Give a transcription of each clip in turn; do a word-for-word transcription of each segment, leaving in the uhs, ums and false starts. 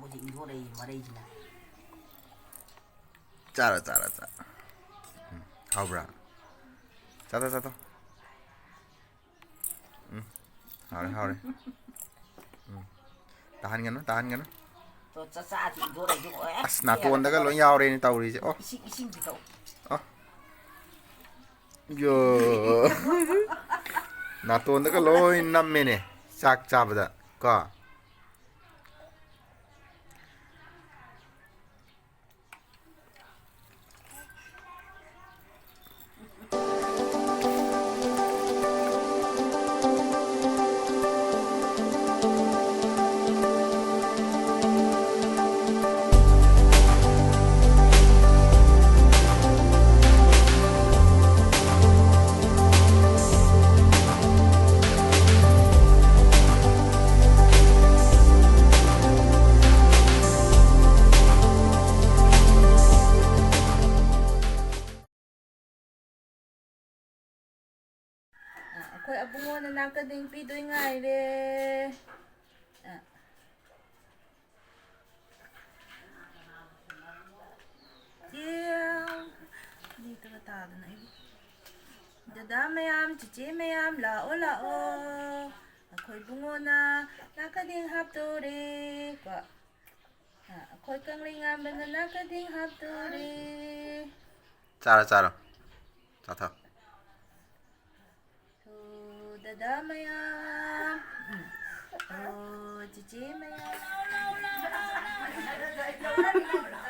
ꯍꯧꯖꯤꯛ ꯏꯟꯊꯣꯔꯛꯏ ꯃꯔꯩꯁꯤꯅ꯫ ꯆꯥꯔꯣ, ꯆꯥꯔꯣ, ꯆꯥꯔꯣ꯫ ꯎꯝ, ꯍꯥꯎꯕ꯭ꯔꯥ? ꯆꯥꯊꯣꯛ, ꯆꯥꯊꯣꯛ꯫ ꯎꯝ, ꯍꯥꯎꯔꯦ, ꯍꯥꯎꯔꯦ꯫ ꯎꯝ, ꯇꯥꯍꯟꯒꯅꯨ, ꯇꯥꯍꯟꯒꯅꯨ꯫ ꯇꯣ, ꯆꯥꯛꯆꯥꯗꯤ ꯏꯟꯊꯣꯔꯛꯏꯗꯨ, ꯑꯣ, ꯑꯁ, ꯅꯥꯇꯣꯟꯗꯒ ꯂꯣꯏ ꯌꯥꯎꯔꯦꯅꯦ ꯇꯧꯔꯤꯁꯦ꯫ ꯑꯣ꯫ ꯏꯁꯤꯡ, ꯏꯁꯤꯡ ꯄꯤꯊꯛꯎ꯫ ꯑꯣ꯫ ꯌꯣ꯫ ꯅꯥꯇꯣꯟꯗꯒ ꯂꯣꯏ ꯅꯝꯃꯦꯅꯦ, ꯆꯥꯛ ꯆꯥꯕꯗ ꯀꯣ꯫ ꯑ, ꯑꯩꯈꯣꯏ ꯑꯕꯨꯡꯉꯣꯅ ꯅꯥꯀꯗꯦꯡ ꯄꯤꯗꯣꯏ ꯉꯥꯏꯔꯦ꯫ ꯑ꯫ ꯏꯌꯥ, ꯅꯦꯠꯇꯒ ꯇꯥꯗꯅ ꯑꯩꯕꯨ꯫ ꯗꯗꯥ ꯃꯌꯥꯝ, ꯆꯤꯆꯦ ꯃꯌꯥꯝ, ꯂꯥꯛꯑꯣ, ꯂꯥꯛꯑꯣ꯫ ꯑꯩꯈꯣꯏ ꯕꯨꯡꯉꯣꯅ ꯅꯥꯀꯗꯦꯡ ꯍꯥꯞꯇꯣꯔꯦ꯫ ꯀꯣ꯫ ꯑ, ꯑꯩꯈꯣꯏ ꯀꯪꯂꯩꯉꯥꯟꯕꯅ ꯅꯥꯀꯗꯦꯡ ꯍꯥꯞꯇꯣꯔꯦ꯫ ꯆꯥꯔꯣ, ꯆꯥꯔꯣ꯫ ꯆꯥꯊꯣꯛ꯫ ꯑꯣ, ꯗꯗꯥ ꯃꯌꯥꯝ꯫ ꯎꯝ꯫ ꯑꯣ, ꯆꯤꯆꯦ ꯃꯌꯥꯝ꯫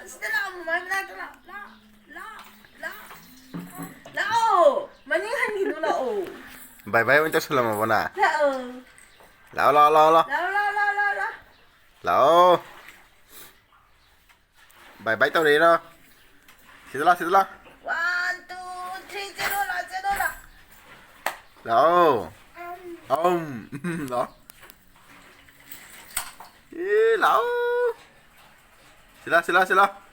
ꯁꯤꯗ ꯂꯥꯛꯑꯣ, ꯃꯃꯥꯏ ꯃꯅꯥꯛꯇ ꯂꯥꯛꯑꯣ, ꯂꯥꯛꯑꯣ, ꯂꯥꯛꯑꯣ, ꯂꯥꯛꯑꯣ꯫ ꯂꯥꯛꯑꯣ, ꯃꯅꯤꯡ ꯍꯟꯈꯤꯅꯨ, ꯂꯥꯛꯑꯣ꯫ ꯕꯥꯏ ꯕꯥꯏ ꯑꯣꯏꯅ ꯇꯧꯁꯜꯂꯝꯃꯕꯣ ꯅꯪ? ꯂꯥꯛꯑꯣ꯫ ꯂꯥꯛꯑꯣ, ꯂꯥꯛꯑꯣ, ꯂꯥꯛꯑꯣ, ꯂꯥꯛꯑꯣ꯫ ꯂꯥꯛꯑꯣ, ꯂꯥꯛꯑꯣ, ꯂꯥꯛꯑꯣ, ꯂꯥꯛꯑꯣ꯫ ꯂꯥꯛꯑꯣ꯫ ꯕꯥꯏ ꯕꯥꯏ ꯇꯧꯔꯛꯏꯔꯣ? ꯁꯤꯗ ꯂꯥꯎ, ꯁꯤꯗ ꯂꯥꯎ꯫ One, two, three, ꯆꯦꯜꯂꯣ ꯂꯥꯎ, ꯆꯦꯜꯂꯣ ꯂꯥꯎ꯫ ꯂꯥꯛꯑꯣ꯫ ꯑꯝ, ꯂꯥꯛꯑꯣ꯫ ꯑꯦ, ꯂꯥꯛꯑꯣ꯫ ꯁꯤꯗ, ꯁꯤꯗ, ꯁꯤꯗ꯫